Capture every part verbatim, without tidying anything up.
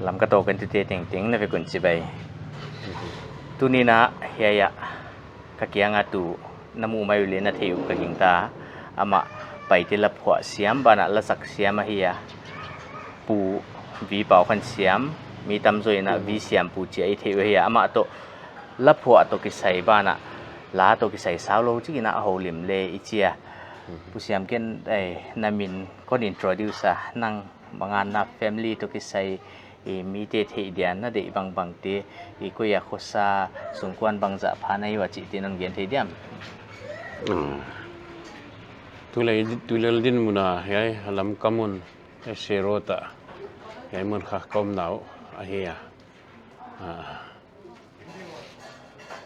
Lamka Talk entute tengteng na vek un chibai. Tuni'n hiai ah ka kiang a tu na muh mai uleh na theih uh ka gingta. Amah Paite laphuah siam banah lasak siam ahi a. Pu V Paukhansiam, mi tamzaw in V Siampu chia i theih uh ahi a. Amah toh laphuah toh kisai banah la toh kisai saulou chi'n a houlim le i chi a. Pu Siam, ken, eh, na min kon introduce a, nang bang a, na family toh kisai, eh, mite theih dia na deih bangbang te, eh, koi a khosa, sungkuan bangzah pha na hi ua chihte non gen thei diam? Hmm. Tulel, tulel dinmun a hiai Lamka mun, eh, Sero ta, hiai mun kha ka om nau ahi a. Ah.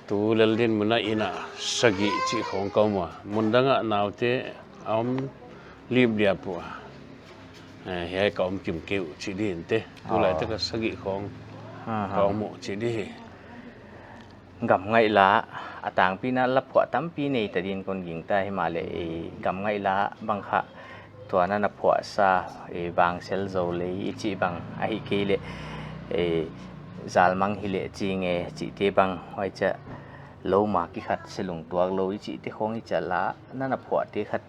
Tulel dinmun a inn ah sagih chih khawng ka om ua. Mundang ah naute a om lipdiap ua. Eh, hiai ka om kim kei uh chih ding te. Tulai Ah. tak a sagih khawng Aha. ka om uh chih di hi. Gamngaihla, a tangpi in laphuah tampi nei ta ding kon gingta, himahleh, eh, gamngaihla bang kha tua na na phuahsa, eh, Vangsel Zolei i chih bang ahihkeileh, eh, Zalmang hileh chi nge chihte bang, huai chia lou ma kikhat se lungtuak lou i chihte khawng i chia la na na phuahte khat.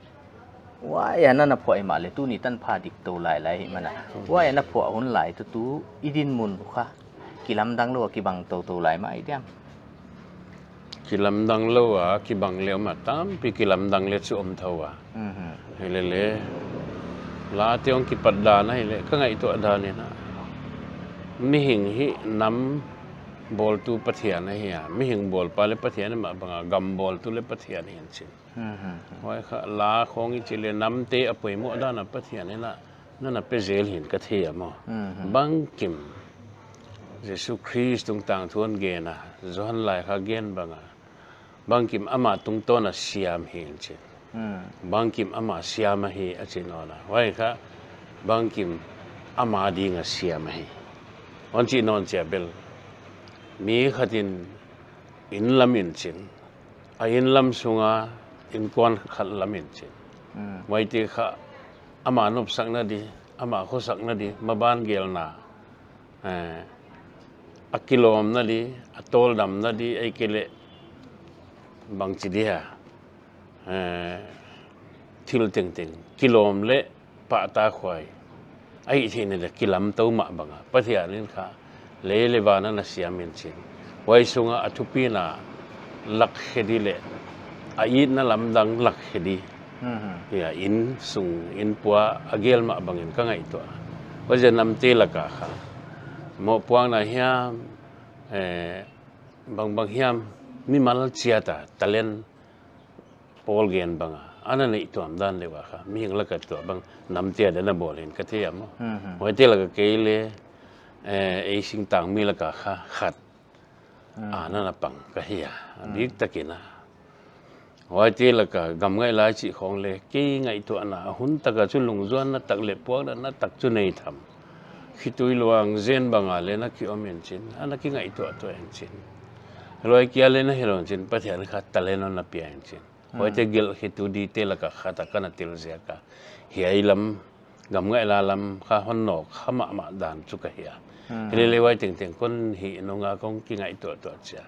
Huai a na na phuah himahleh tuni tanpha dik tou lailai hi mana. Huai a na phuah hun lai tutu i dinmun uh kha kilamdang lou a kibang toutou lai mah i diam? Kilamdang lou a kibang le om a, tampi kilamdang le chu om thou a. Mhm. Hilele, la te hong kipat dan ahileh, ka ngaihtuah dan in a, mihing hi nam bawltu Pathian ahi a, mihing bawlpa le Pathian hi mah bang a, gam bawltu le Pathian hi in chin. Mhm. Huai kha la khawng i chih leh namte a poimoh dan a Pathian in a na na pe zel hi'n ka thei a maw. Mhm. Bangkim Jesu Khrist tungtang thu hon gen a, Johan laikhak gen bang a, bangkim ama tungtawn a siam hi in chin. Mhm. Bangkim ama siam ahi a chi nawn a. Huai kha bangkim ama ding a siam ahi. Hon chih nawn chia bel, mi khat in inn lam in chin, a inn lam sung a innkuan khat lam in chin. Mm. Huaite kha ama nopsakna di, ama khosakna di, maban gelna, eh, a kilawmna di, a tawldamna di, ahihkeileh bangchi di hia, eh, thil tengteng kilawm leh pahtakhuai ahihtheihna dia kilamtou mah bang a, Pathian in kha lei leh van a na siam in chin. Huai sung a a thupina lak khe di leh a itna lamdang lak khe di. Mhm. Hia, inn sung, inn pua a gel mah bang in ka ngaihtuah. Huaiziak namte lak a kha mohpuakna hiam, eh, bangbang hiam, mimal chiat a talent pawl gen bang a, a na neih tuam dan leh ua kha mihing lak a tuabang namte a dia na bawl hi'n ka thei a maw. Mhm. Huaite lak a kei leh, eh, ei singtangmi lak a kha khat. Mhm. A na na pang ka hi a, Mm. dik tak in a. Huaite lak a gamngaihla chih khawng leh, kei ngaihtuahna a hun tak a chu lungzuanna tak leh puaknatna tak chu nei tham. Khitui luang zen bang a leh na ki om in chin, a na kingaihtuahtuah in chin. Huai kia leh na hilou in chin, Pathian kha talent hon na pia in chin. Huaite gelh khitu dite lak a khat a ka na tel ziak a, hiai lam, gamngaihla lam kha hon nawk kha mahmah dan chu ka hi a. Hmm. Hilele huai tengteng kon hih nung a kon kingaihtuahtuah chia,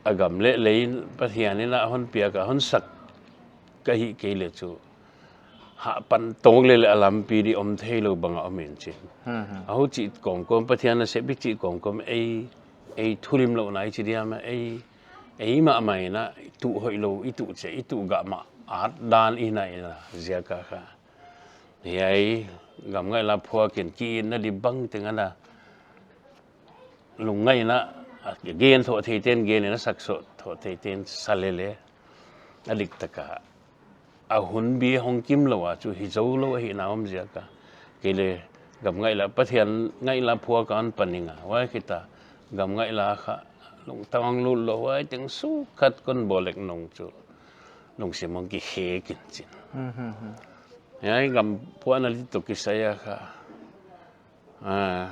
a gam leh lei Pathian in a hon piak a hon sak ka hihkeileh chu, hahpan tawk leh leh a lampi di om theilou bang a om in chin. Hmm, hmm. A huchih kawmkawm, Pathian nasep i chih kawmkawm, ei, ei thulimlouhna i chi diam a, ei, ei mahmah in a, i tuh hoihlou, i tuh chih, i tuh gah mah at dan i na in a, ziak a kha. Hiai, gamngaihla phuak in ki-itna di bangteng ana lungngaih in a, a gen thoutheite'n gen in a, sak thoutheite'n sa lele, a dik tak a, a hun bi hong kimlou a chu hi zoulou ahihna om ziak a. Kei leh gamngaihla, Pathian ngaihla phuak a hon pan ning a. Huai khit a gamngaihla kha lungtang lutlou, huai teng suk khat kon bawl lek nung chu lungsim hong kikhek in chin. Hmm, hmm, hmm. Hiai gam phuahna di toh kisai a kha, ah,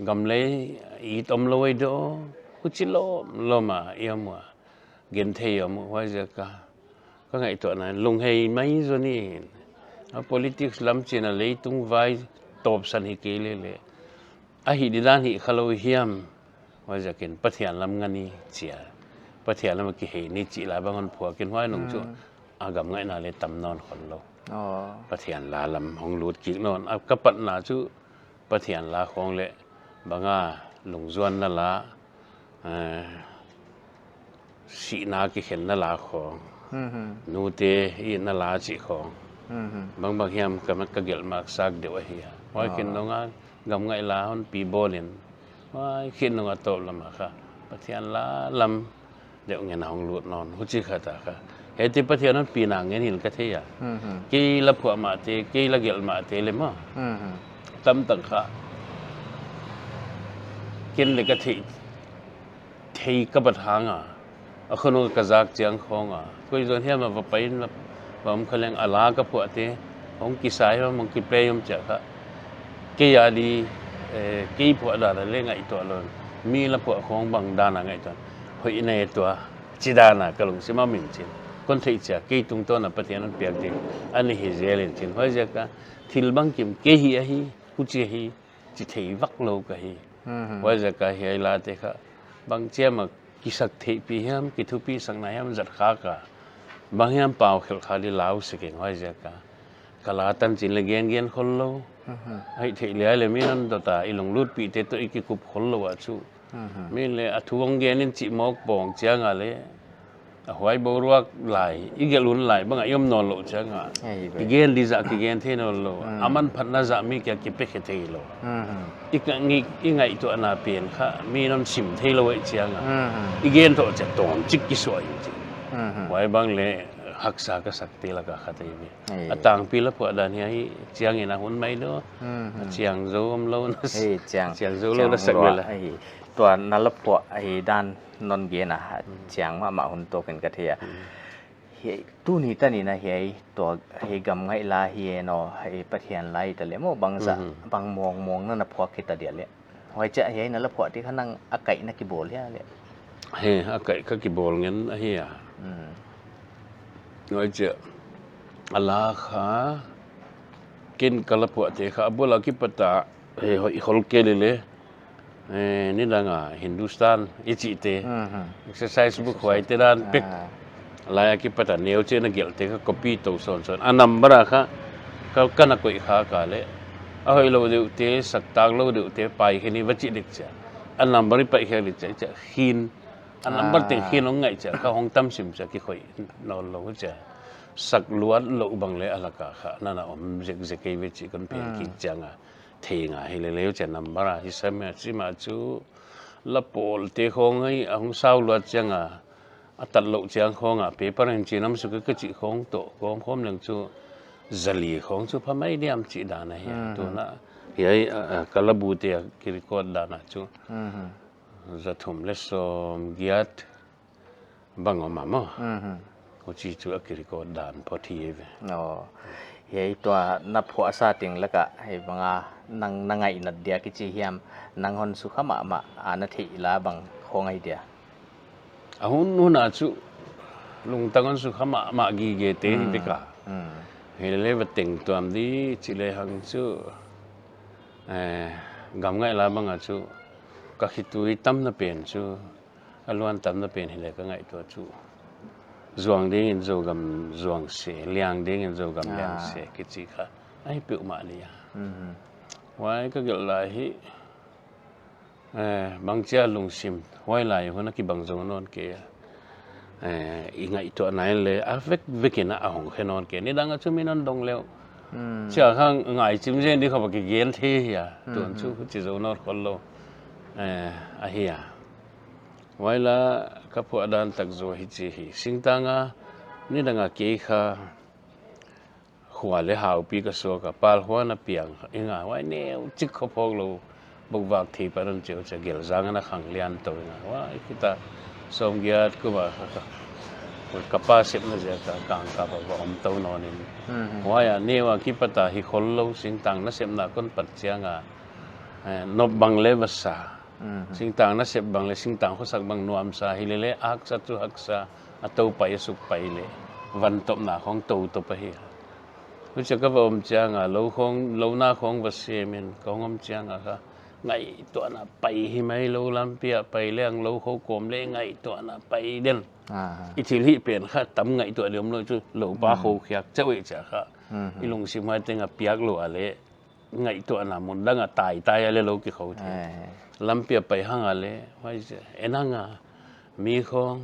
gam leh it omlou ei daw, huchi lawmlawm a i om ua, genthei om uh, huaiziak a ka ngaihtuahna in lunghei mai zaw ni. A politics lam chin a leitung vai tawpsan hi kei lele, A hih didan hih kha lou hiam, huaiziakin Pathian lam ngen ni chia, Pathian lam kihei ni chih la bang hon phuak in huai nung chu a gam ngaihna le tam nawn khol lou. Pathian la lam hong lut kik nawn. A ka patna chu Pathian la khong le banga lungzuanna la, eh, sihna kikhenna la khong, nute itna la chih khong, bangbang hiam ka, ka gelh mak sak deuh ahi a. Huai khin nung a gam ngaih la hon pi bawl in, huai khin nung a tawp lam a kha Pathian la lam deuh ngen a hong lut nawn, huchi kha ta kha. Hiti Pathian hon pina ngen hil ka thei a. Kei la phuah mah te, kei la gelh mah te le maw, tamtak kha ken le ka thei, thei ka bat hang a, a khonung ka zak chiang khong a, koi zon hiam a va pai in va, va om kha leng a la ka phuah te hong kisa hiam, hong kiplay hiam chia kha. Kei a di, eh, kei phuah dan a le ngaihtuah lou, mi la phuah khong bang dan a ngaihtuah, hoih na e tua, chi dan a ka lungsim a min chin kon theih chia, kei tungtawn a Pathian hon piak ding a ni hi zel in chin. Huaiziak a thil bangkim kei hi ahi, huchi ahi chi thei vak lou ka hi. Huaiziak a hiai la te kha bang chiam a kisak theihpih hiam, kithupisakna hiam zat kha ka, bang hiam pau khelh kha di lau se keng. Huaiziak a ka la tan chin le gen gen khol lou. Ahih theih liai le mi hon dot a, i lunglut pih te toh i kikup khol lou a chu, mi le a thu hong gen in chih mawk pawng chiang a le, a huai boruak lai, i gelh hun lai bang a i om nawn lou chiang a, i gen di zah kigen thei nawn lou, a manphatna zah mi kia kipe khe thei lou. I ka, i, i ngaihtuahna pen kha mi hon sim thei lou ahih chiang a, i gen toh chia tawm chik kisuah in chi. Huai bang le haksa ka sak te lak a khat ahi ve. A tangpi la phuah dan hiai chiang in a hun mai lou. A chiang zou om lou na, chiang zou lou na sak le la. Tua na la phuah ahi dan non gen a chiang mahmah hun tawk in ka thei a. Hiai, tuni tan in a hiai tua, hiai gam ngaih la hi e no, hiai Pathian la hi ta le maw, bang zah, bang mawngmawng na na phuak hi ta dia le. Huai chia hiai na la phuah te kha nang a kaih na kibawl hia le? He, a kaih ka kibawl ngen ahi a. Huai chia a la kha ken ka la phuah te kha a bul a kipat a, he, hoih khol kei le le. Eh, nidang a Hindustan i chih te, exercise book huai te dan pek. Lai a kipat a neu chiah na gelh te kha copy tou sawnsawn. A number a kha ka, ka na koih kha ka le, a hoih lou deuh te, sak tak lou deuh te pai khe ni va chih dik chia, a number i pai khe dik chia, chia khin, a number teng khin hong ngaih chia kha hong tam sim chia kikhoih nawn lou chia. Sak luat lou bang le a lak a kha na na om zekzek kei ve chih kon pen kik chiang a. Thei ngai hi le leu chia number a hi sam a, chi ma chu la pawl te khong hi a hong sau luat chiang a, a tat lou chiang khong a, paper in chi nam suk ka chih khong toh kawm khawm leng chu zali khong chu pha mai diam chih dan ahi. Tuna hiai, a, a, ka la bu te a ki record dan a chu za thum le sawm giat bang om a maw. Huchi chu a ki record dan phot hi ve. Aw. Hiai tua na phuahsa teng lak a, hiai bang a nang na ngaih nat dia kichi hiam, nang hon sukha mahmah a na theih la bang khong ahi dia? A hun hun a chu lungtang hon sukha mahmah gige te hi ve ka. Hi le le va teng tuam di chi le hang chu, eh, gam ngaih la bang a chu ka khitui tamna pen chu, a luan tamna pen hi le ka ngaihtuah chu, zuang ding in Zogam zuang se, liang ding in Zogam liang se kichi kha ahi peuhmah ni a. Huai ka gelh lai hi, eh, bang chia lungsim huai lai hun a kibang zou nawn kei a. Eh, i ngaihtuahna in le a vekvek in a hong khe nawn kei. Nidang a chu min hon dong leuh chia kha ngaihchim zen di kha va kigen thei hi a. Tun chu huchi zou nawn khol lou, eh, ahi a. Huai la ka phuah dan tak zaw hichi hi. Singtang a nidang a kei kha khua le haupi ka suak a, pal khua na piang inga, huai neu chik kho phawk lou bok vak thei pan hon cheu chia, Gelzang a na khang lian tou inga. Huai khit a sawmgiat kum a kha, kha, ka pa sepna ziak a kang ka va, va om tou nawn in. Huai a neu a kipat a hi khol lou, singtang nasepna kon pat chiang a, eh, nop bang le va sa. Singtang nasep bang le singtang khosak bang nuam sa hi le le, a haksa chu haksa, a tou pai a suk pai le, van topna khong tou top ahi. Huchia ka va om chiang a, lou khong, lou na khong va sem in, ka hong om chiang a kha, Ngaihtuahna pai hi mai lou, lampi a pai leng lou khou kawm leh ngaihtuahna pai den. Aha. I thil hih pen kha tam ngaihtuah diam lou chu lou pa Hmm. khou khiak chauh ei chia kha. Mhm. I lungsim hai teng a piak lou a leh ngaihtuahna mun dang a tai tai a leh lou kikhou thei. Ai. Lampi a pai hang a leh, huai chia, en hang a, mi khong,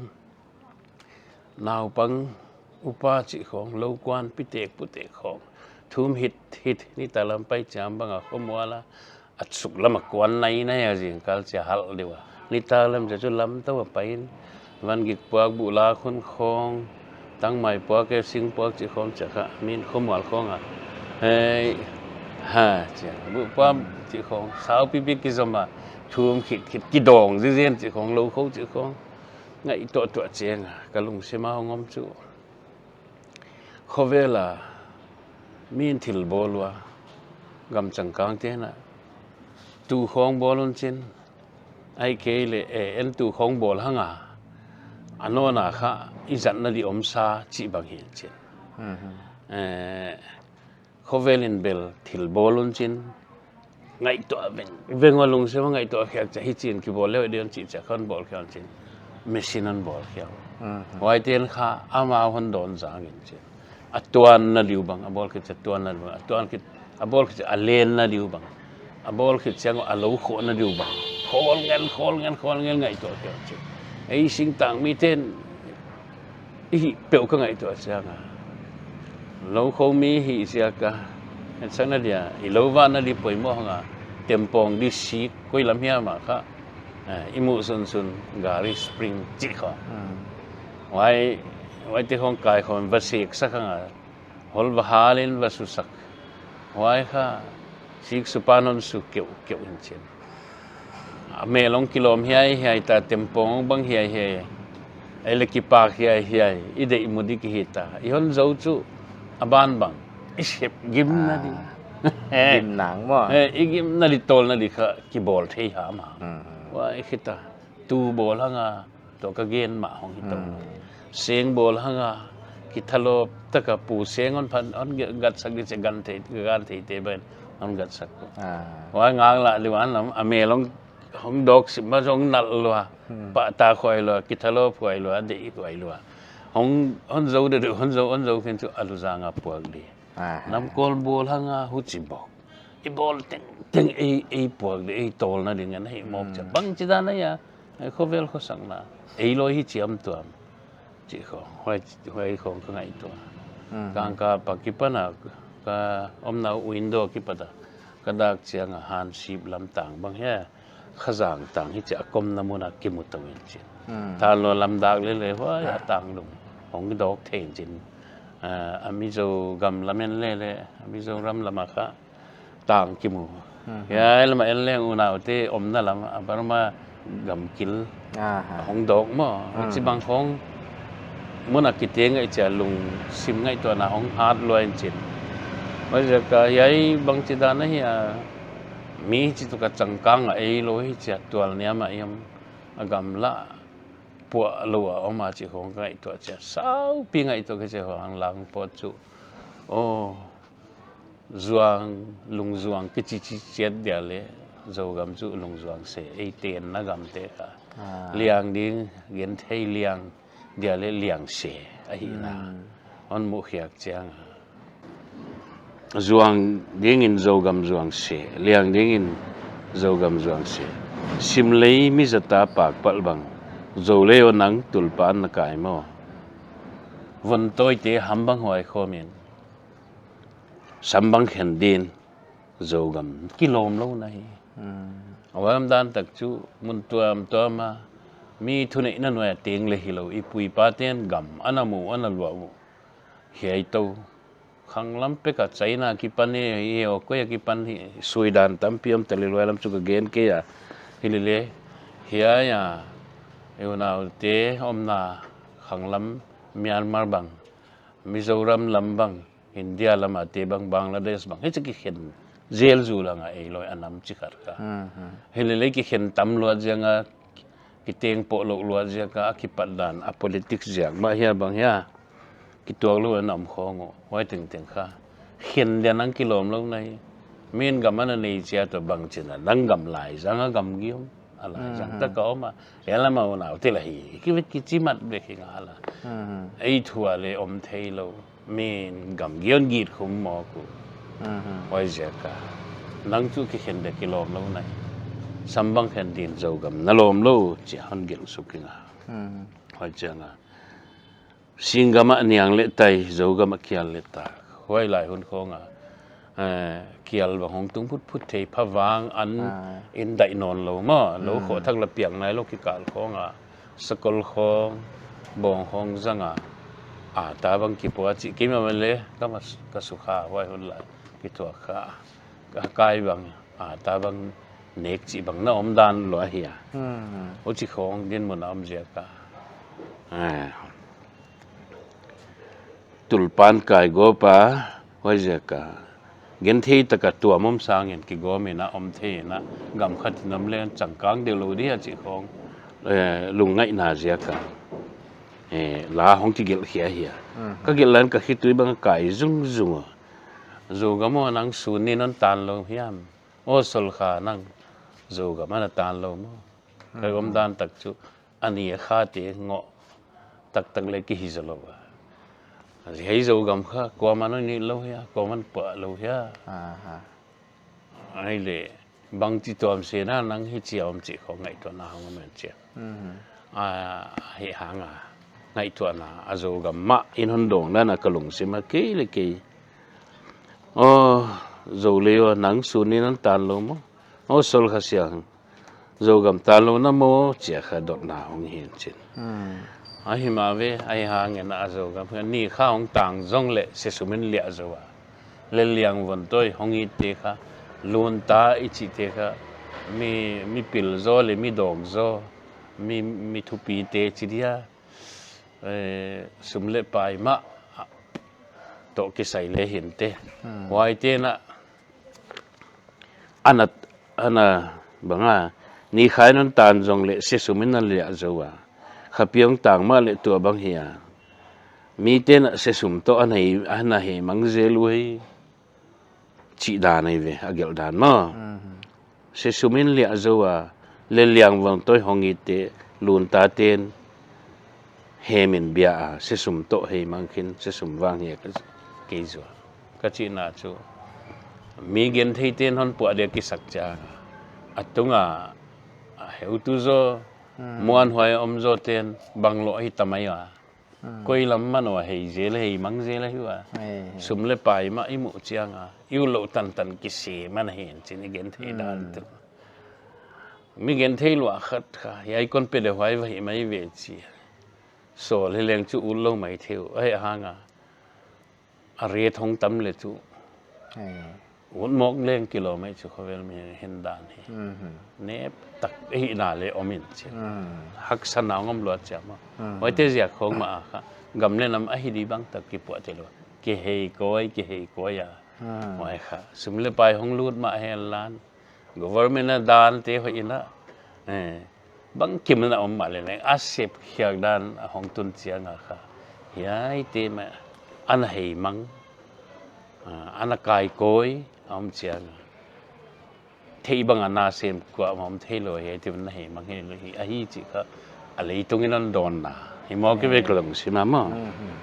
naupang, upa chih khong, lou kuan, pitek, putek khong. Thum hit, hit, nitak lam pai chiang bang a, khomual a, a suk lam a kuan nai nai a zingkal chia hal diu a. Nitak lam chia chu lam tou a pai in, van gik puak buh la khun khong, tangmai puak e sing puak chih khong chia kha, min khomual khong a. Hei, ha, chia, buh puak chih khong, sau pipi kizom a, thum hit, hit, kidong, zizen chih khong, lou khou chih khong. Ngaihtuah tuah chiang a, ka lungsim a hong om chu. Khovel a, min thil bawl ua, gam changkang te'n a, tu khong bawl un chin, ahihkeileh, eh, en tu khong bawl hang a, a nawn a kha, i zatna di om sa, chih bang hi in chin. Mhm. Eh, Khovel in bel thil bawl un chin. Ngaihtuah veng, veng ua lungsim a ngaihtuah khiak chia hi chin kibawl leh diam chih chia khon bawl khiak un chin. Machine hon bawl khiak. Mhm. Huai te'n kha amau hon dawn zang in chin. A tuanna diu bang, a bawl khit chia tuanna diu bang, a tuan khit, a bawl khit chia a lenna diu bang. A bawl khit chiang a lou khohna diu bang. Khawl ngen, khawl ngen, khawl ngen ngaihtuah khiak chin. Ei singtang mi te'n i hih peuh ka ngaihtuah chiang a. Lou khou mi hi ziak a, en sakna dia, i lou vahna di poimoh hang a, tempawng di sik, koi lam hiam a kha, eh, i muh sunsun, gari spring chih kha. Hmm. Huai, huai te khong kai khong va sik sak hang a, hol va hal in va su sak. Huai kha, sik su pan hon su keuh, keuh in chin. A mel hong kilawm hiaihiai ta, tempawng bang hiaihiai. Ei leh kipak hiaihiai. I deih mu di ki hi ta. I hon zou chu a ban bang. I sep gimna di. Ah. Gimna maw. Eh, i gimna di tawlna di kha kibawl thei ha ma. Hmm. Huai khit a. Tu bawl hang a. Tua ka gen mah hong hi tou. Hmm. Seng bawl hang a, kithalawp tak a pu seng hon phan, hon ge-, gatsak di chia gan thei, gan thei te bang, hon gatsak ko. Ah. Huai ngang lah liu an lam, a mel hong, hong dawk sim ma hong nalh lua, Hmm. pahtak huai lua, kithalawp huai lua, deih huai lua. Hong, hon zou di, hon zou, hon zou khin chu a lu zang a puak di. Ah. Namkawl bawl hang a, huchi bawk. I bawl tengteng ei, ei puak di, ei tawlna di ngen hi mawk chia. Hmm. Bangchidan ahia, Ei khovel khosakna. Ei loi hi chiam tuam. Chih khong, huai, huai khong ka ngaihtuah. Mhm. Kangkap a kipan a, ka omna window kipat a. Ka dak chiang a han sip lam tang bang hia. Khazang tang hi chia komna mun a kimu tou in chin. Mhm. Thanlon lam dak lele huai a tang lung. Hong dawk thei in chin. Ah, a Mizo gam lam en lele, a Mizoram lam a kha. Tang kimu. Mhm. Hiai lam a en leng unaute omna lam a Burma gamkil. Aha. Hong dawk maw. Mhm. Chibang khong mun a kiteng ngaih chia lungsim ngaihtuahna hong hat lua in chin. Huaiziak a hiai bangchidan ahia mi chi tuk a changkang a ei lou hi chia tual niam a iam a gamla puak lou a om a chi khong ngaihtuah chia. Saupi ngaihtuah ka chia khong lang pot chu. Oh. Zuang, lungzuang kichi chi chiat dia leh, Zogam chu lungzuang se, ei tenna gamte kha. Ah. Liang ding, genthei liang dia leh liang se, ahihna. Hmm. Hon muh khiak chiang. Zuang dingin Zogam zuang se, liang dingin Zogam zuang se. Simlei mi zata pakpalh bang, Zolei aw nang tulpan na kai maw. Von tawite ham bang huai khawm in. Sam bang khen din, Zogam kilawm lou na hi. Hmm. A huai omdan tak chu, mun tuamtuam a, mi thuneihna nuai a teng leh hilou, i pu i pate'n gam, ana mu, ana luah uh. Hiai tou, khanglam pek a China kipan e, hi he aw koi a kipan hi, suidan tampi om ta leh huai lam chu ka gen kei a. Hilele, hiai a, e unaute omna, khanglam, Myanmar bang, Mizoram lam bang, India lam a te bang, Bangladesh bang, hichi kikhen zel zul hang a ei loi a nam chi khat kha. Hmm, hmm. Hilele kikhen tam luat ziak a, kiteng poh lou luat ziak a, a kipat dan, a politics ziak mah hia bang hia. Kituak lou a nam khong uh, huai tengteng kha. Khen dia nang kilawm lou na hi. Min gam ana nei chia toh bangchin a, nang gam laizang a gamgi om. A laizang Mhm. tak a om a. Hiai lam a unaute lah hi. Ki vet kichi mat bek hi ngal a. Mhm. Ei thu a leh om theilou. Min gamgi hon git khum mawk uh. Mhm. Huaiziak a. Nang chu kikhen dek kilawm lou nai. Sambang khen din Zogam na lawm lou chia hon gelh suk ing a. Mhm. Huai chiang a. Singgam ah niang leh tai, Zogam ah kial leh tak. Huai lai hun khong a, eh, kial bang hong tung phutphut thei pha vang an Ah. in daih nawn lou maw. Lou Mm. khoh thak lah piang nailou kikal khong a. Sakol khong, bawng khong zang a. A ta bang kipua chih keimah leh, ka mas-, ka sukha huai hun lai. Kituak kha. Ka kai bang, a ta bang nek chih bang na omdan lua hi a. Mm. Huchi khong dinmun a om ziak a. Ah. Tulpan kai gawp a, huaiziak a. Genthei tak a tuam om sangin kigawm in a om thei in a gam khat in om leng changkang deuh lou dia chih khong, eh, lungngaihna ziak a. Eh, la hong kigelh khia hi a. Mhm. Ka gelh lai in ka khitui bang kai zungzung a. Zogam aw nang sun ni non tan lou hiam. Aw Solkha nang Zogam ana tan lou maw. Ka Mhm. omdan tak chu. A ni a kha te ngoh taktak leh kihi zaw lou a. Hiai Zogam kha, kuaman hon it lou hia, kuaman pua lou hia. Aha. Ahihleh, bangchi tuam sena nang hichi a om chih khong ngaihtuahna hong om chia. Mhm. A, hi hang a, ngaihtuahna, a Zogam mah in hon dawng dan a ka lungsim a kei leh kei. Aw, Zolei aw, nang sun ni non tan lou maw. Aw, Solkha siang. Zogam tan lou na maw chia kha dotna hong hi in chin. Hmm. Ahi mah ve, ahi hangin a Zogam kha ni kha hong tang zong leh sesum in liah zou a. Leliang vontawi hong it te kha, lunta i chih te kha, mi, mi pil zaw leh mi dawk zaw, mi, mi thupi te chi dia, eh, sum leh pai mah, toh kisai leh hinte. Hmm. Huaite na, ana, ana bang a, ni kha in hon tan zong leh sesum in a liah zou a. Khapi hong tang mah leh tua bang hi a. Mite'n a sesum toh ana hei, ana hei mang zel uh hi. Chih dan ahi ve, a gelh dan maw. Mhm. Sesum in liah zou a, leliang vontawi hong it te, lunta te'n, hem in bia a, sesum toh hei mang khin, sesum vang hi a ka, kei zaw. Ka chihna chu, mi genthei te'n hon puah dia kisak chiang a. A tung a, a heutu zaw, Hmm. muanhuai om zaw te'n, bang lou hi ta mai a. Hmm. Koi lam mah a hei zel, hei mang zel ahi ua. Hei, hei. Sum leh pai mah i muh chiang a. I ut louh tantan kisem ana hi in chin i genthei Hmm. dan tu. Mi genthei lua khat kha, hiai kon pe de huai va hi mai ve chi. Sawl hi leng chu ut lou mai thei uh. Ahi hang a. A rate hong tam leh chu. Hei. Ut mawk leng kilawm mai chu khovel mi hen dan hi. Mhm. Nep tak hihna leh om in chin. Mhm. Haksa na ngam lua chiam a. Mhm. Huaite ziak khong mah a kha. Gam leh nam ahi di bang tak kipuah te lou. Kihei koi, kihei koi a. Mhm. Huai kha. Sum leh pai hong lut mah hen lan. Government a dan te hoih in a. Eh, bangkim in a om mah leh leng, a sep khiak dan a hong tun chiang a kha. Hiaite mah, ana hei mang, ah, ana kai koi, a om chiang a. Thei bang a na sem kuamah om thei lou, hiaite mah ana hei mang hi lou hi, ahi chih kha, a leitung in hon dawnna. Hi mawk i ve ka lungsim a maw. Mhm.